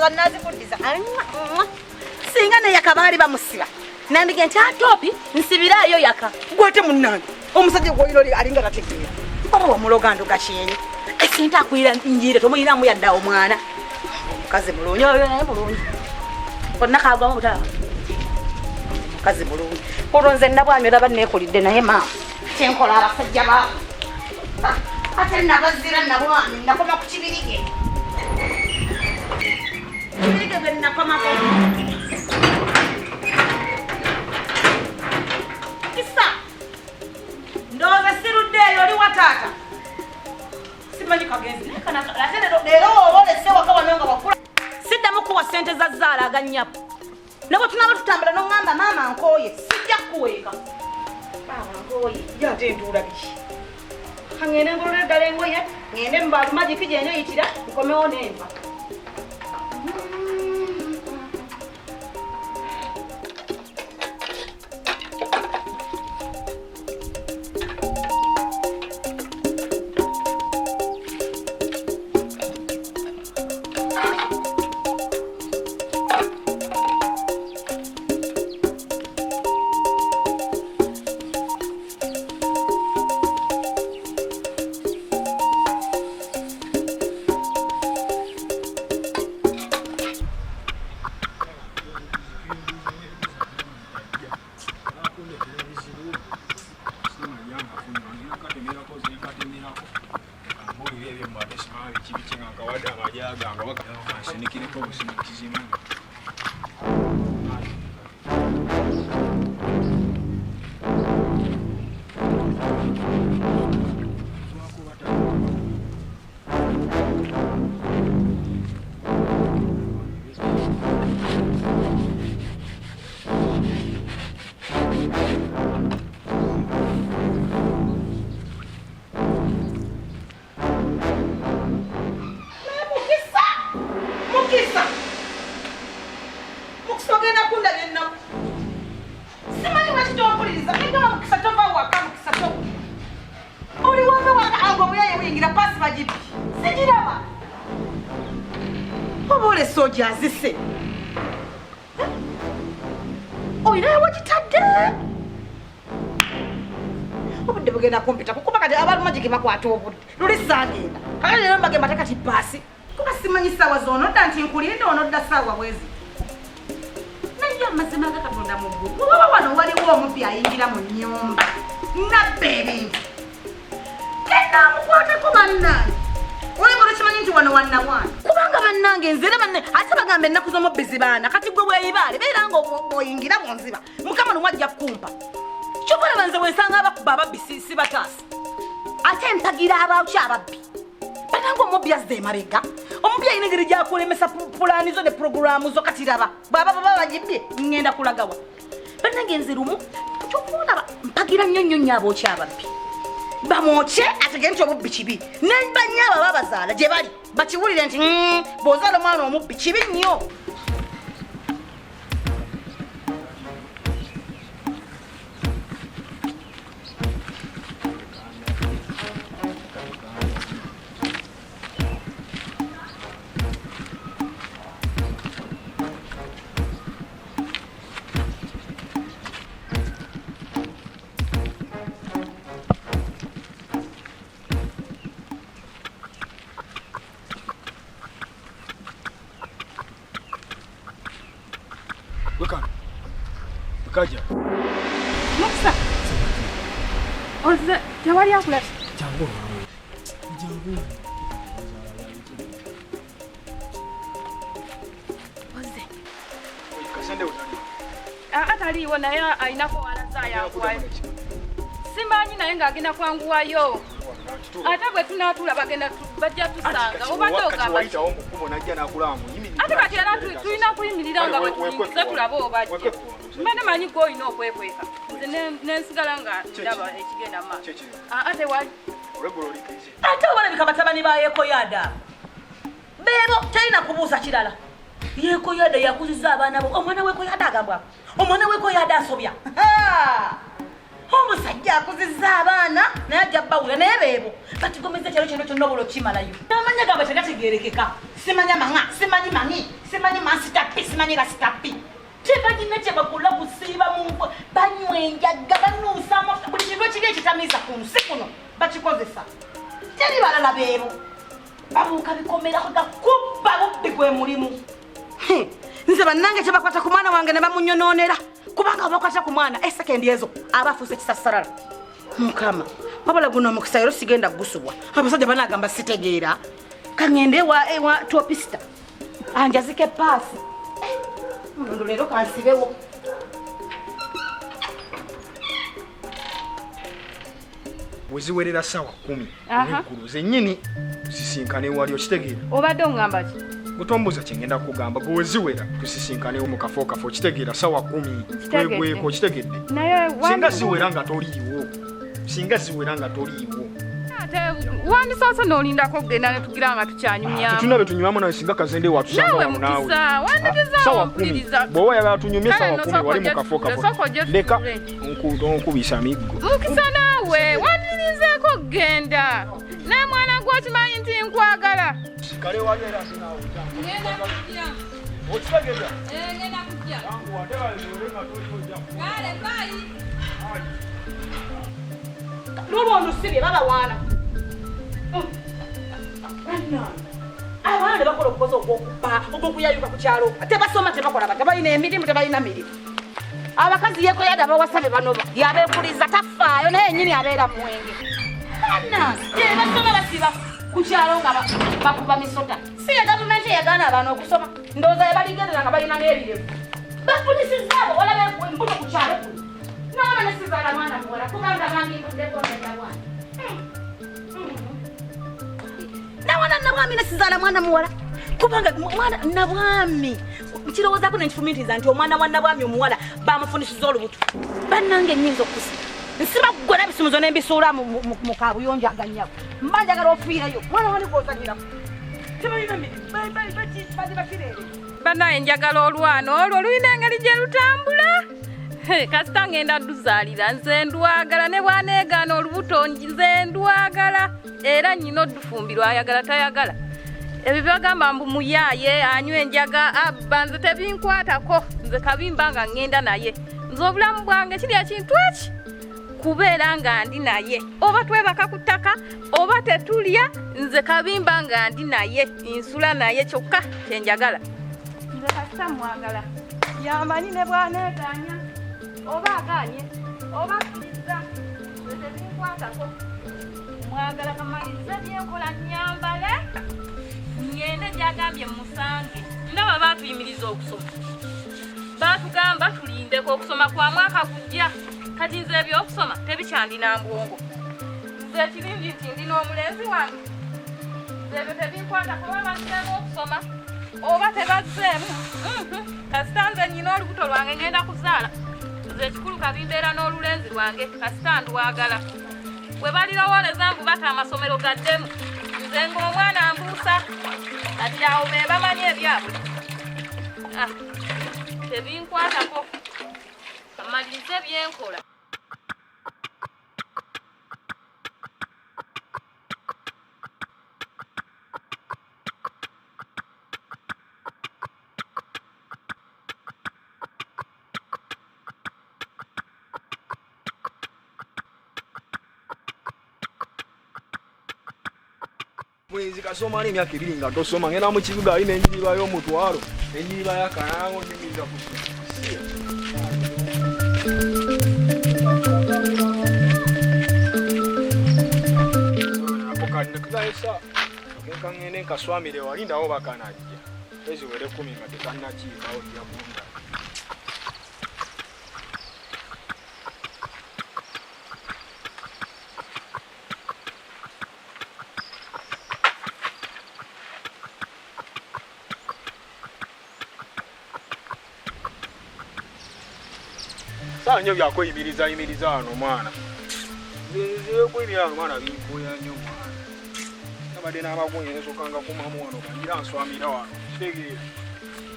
Ndowooza nazikuddiza. Singa ne Yaka baali bamusiba, nandige nti atopi nsibiraayo Yaka. Gwete munnange, omusajja gwoyina oli alinga tategeera. Oba wamuloga ndoga kyenyi. Esente akwira njire tomuyinamu yadde omwana. Omukazi mulungi oyo, naye mulungi. Konna kagwamu butaba. Omukazi mulungi. Olwo nze nabwami olaba neekulidde, naye maama kyenkola abasajja ba ate nabazira. Nabwami nakoma ku kibirige. Kibirige gwe nakomako. Kisa ndowooza siruddeeyo. Oli wa taata? Simanyi kagenzi naye kana ate leero oba olese waka wano nga wakula. Siddamu kuwa ssente za zaala agannyapo. Ne bwe tunaaba tutambula n'oŋŋamba, "Maama, nkooye," sijja kukuweeka. Maama, nkooye. Ye ate ntuula biki? Kaŋŋende ngolole ddala engoye, ŋŋende mu baalumagiki gye njoyitira, nkomewo n'enva. Mukisa, Mukisa, Mukisa, ogenda kundabya ennaku. Simanyi lwaki tompuliriza. Egamba Mukisa, tova waka. Mukisa, to oli wava waka ange obuyaye buyingira. Paasi bagibbi, sigiraba. Oba olese ogyazise, olinayo wagitadde. Obudde bugenda kumpita kukuba. Kati abalumagiki bakwata obudde. Luli saagenda, kale leero mbagamba te kati paasi, kuba simanyi ssaawa zonodda nti nkulinda onodda ssaawa bwezi. Naye amazima ga Katonda mu ggulu, waba wano waliwo omubbi ayingira mu nnyumba nabba ebintu, kenaamukwatako. Bannange, olaba olukimanyi nti wano wannabwana, kubanga bannange nze era banne ate bagamba ennaku z'omubbi zibaana. Kati gwe weeyibaale, beera nga oyingira mu nziba, Mukama lumu ajja kukumpa. Kyova olaba nze wensanga abakuba ababbi sibataasa, ate mpagira abaki ababbi. Banange, omubbi azza emabega. Omubbi alina engeri gyakulemesa pulaani zo ne puroguramu zo. Kati raba, bwaba baba bagibbye, ŋŋenda kulagawa? Bannange, nze lumu kyova olaba mpagira nnyo nnyo nnyo abookya ababbi. Bamwokye ategere nti obubbi kibi, ne banyaabo ababazaala gye bali bakiwulire nti bw'ozaala omwana omubbi kibi nnyo. Wekano. Wekaja. Mukisa. Ozze tewali akulabye. Jangu. Jangu. Ozze. Kasende utali. Aa, taliiwo, naye alinako walaza ayanguwayo. Simanyi, naye ng'agenda kwanguwayo. Ate bwe tunaatula bagenda bajja tusanga. Obadde ogamba ki? Wayitawo mu kkubo najja n'akulaba mu yimirira. Ate kati era tulina kuyimirira nga bwe tuyingiza tulabe obajja. Mbadde manyi gwe olina okwekweka. Nze nensigala nga ndaba ekigenda mu maaso. Kiki? Aa, tewali. Olweggulo oli busy. Ate obalabika batabani ba Yekoyada beebo, talina kubuuza kirala. Yekoyada yakuziza abaana bo. Omwana wekoyada agambwako, omwana wekoyada asobya. Ha! Omusajja akuzizza abaana naye ajja bbawula naye beebo batigomeza ekyalo kyonna kyonna obola okimalayo. N'amanya gaabwe tegategeerekeka. Simanya manga, simanyi mangi, simanyi mansitappi, simanyi rasitappi. Tebalina kye bakola kusiiba mu nfo, banywa enjaga, banuusa amafuta, buli kintu ekiri ekitamiiza ku nsi kuno bakikozesa. Teri balala beebo. Babuuka bikomera kubba bubbi gwe mulimu. Nze bannange kye bakwata ku mwana wange ne bamunyonoonera. Kubanga bakwata ku mwana esekendi ezo aba afuuse kisassalala. Mukama, wabula guno omukisa era sigenda kugusubwa. Abasajja banaagamba sitegeera. Kaŋŋende ewa topisita anjazike paasi. Mulondo leero kansibewo. Weziwerera 10:00 olweggulo zennyini tusisinkane wali okitegeera. Obadde oŋŋamba ki? Gutombuza kye ngenda kugamba gwe weziwera tusisinkane mu kafo kafo okitegeera 10:00 twegweko okitegedde. Singa ziwera nga toliiwo. Singa ziwera nga toliiwo. Ate wandisoose n'olindako okugenda ne tugira nga tukyanyumyamu. Tetulina bye tunywamu nawe singa kazende watusanga wano naawe. Mukisa, Bw'oba oyagala tunyumye 10:00 wali mu kafo kafo. Leka onkubisa miggo. Mukisa naawe wandirizeeko okugenda. Naye mwana gwe okimanyi nti nkwagala. Kale wali era sinaawe. Ngenda kujja. Okitegeera? Ngenda kujja. Kale, bye. Lulwo olusibye babawaana. Abaana ne bakola obukozi ogw'okubba, ogw'okuyayuka ku kyalo. Tebasoma, tebakola, tebalina emirimu, tebalina mirimu. Abakazi yekoyada bawasa be banoba. Yabeekuliza tafaayo naye yennyini abeera mwenge. Bannange, tebasoma basiba ku kyalo nga bakuba misota. Si ye gavumenti eyagaana abaana okusoma. Ndowooza ye baligendera nga balina n'ebirevu. Bafunisizza abo wala embuto ku kyalo kuno. Naona ne sizaala mwana muwala kubanga banginguddeko ndenda bwana. Nawana Nabwami ne sizaala mwana muwala kubanga mwana Nabwami nkirowoozaako ne nkifumiitiriza nti omwana wa Nabwami omuwala bamufunisiza olubuto. Bannange nnyinza okusiba. Nsiba ggwe n'ebisumuzo ne mbisuula mu kaabuyonjo agannyabo. Mba njagala ofiireyo. Mwana wani gw'ozannyirako. Tebalina mirimu. Bakireere. Bannaye njagala olwana olwo lulina engeri gye lutambula. Kasita ngenda dduzaalira nze ndwagala ne bw'aneegaana olubuto nze ndwagala era nnyina oddufumbirwa ayagala tayagala. Ebyo byagamba mbu muyaaye anywa enjaga abba nze tebinkwatako nze kabimba nga ŋŋenda naye. Nze obulamu bwange kiri ekintu eki kubeera nga ndi naye oba twebaka ku ttaka oba tetulya nze kabimba nga ndi naye nsula naye kyokka kye njagala. Nze kasita mwagala yamanyi ne bw'aneegaanya oba agaanye oba akkiriza nze tebinkwatako. Mwagala kamalirize byenkola nnyambale ŋŋende gy'agambye musange. Ndaba baatuyimiriza okusoma. Baatugamba tulindeko okusoma kwa mwaka gujja. Kati nze ebyokusoma tebikyandina mbwongo. Nze ekirungi nti ndi n'omulenzi wange. Nze ebyo tebinkwatako oba bazzeemu okusoma oba tebazzeemu. Kasita nze nnyina olubuto lwange ŋŋenda kuzaala. Nze ekikulu kabimbeera n'olulenzi lwange kasita ndwagala. Bwe balirowooleza mbu bata amasomero gaddemu. Nze ng'omwana mbuusa. Kati awo be bamanyi ebyabwe. Tebinkwatako. Kamalirize byenkola. Mulenzi kasoma ali emyaka 2 nga tosoma ngenda mu kibuga alina enjiriba y'omutwalo enjiriba y'akanango nyumiriza ku ngende nkaswamire wali ndawo bakanajja eziwere 10 nga tekannakiikawo ojja kunda. Sawa nnyo byakweyimiriza yimiriza wano mwana. Nze kweyimiriza wano mwana binkuya nnyo mwana. Nabadde n'abagunye nsooka nga kumamu wano kangira nswamira wano. Kitegeera.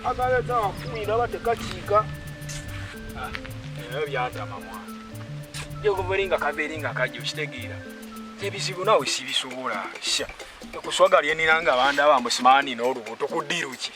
Agaleeta 10 ndaba tekakiika. Ebyo byantama mwana. Kajja okuva eri nga kava eri nga kajja, okitegeera. Ebizibu naawe sibisobola. Sha. Ekuswaga lye nina nga bandaba mbu simanyi nina olubuto ku ddiiru ki?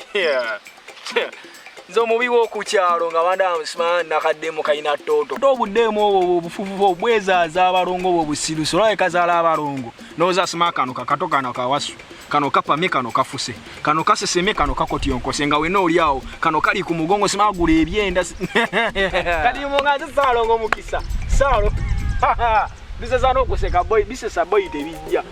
Nze omubi w'oku kyalo nga bandaba mbu simanyi nakaddemu kalina ttooto. Ate obuddeemu obwo obufufufu obwezaaza abalongo obwo obusirusi olaba kazaala abalongo. Ndowooza sima kano kakato kano kawasu kano kapamye kano kafuse kano kasesemye kano kakotyonkose nga wena oli awo kano kali ku mugongo sima agula ebyenda. Kati nga nze Ssaalongo mukisa Ssaalo bisesa n'okuseka boy bisesa boy tebijja.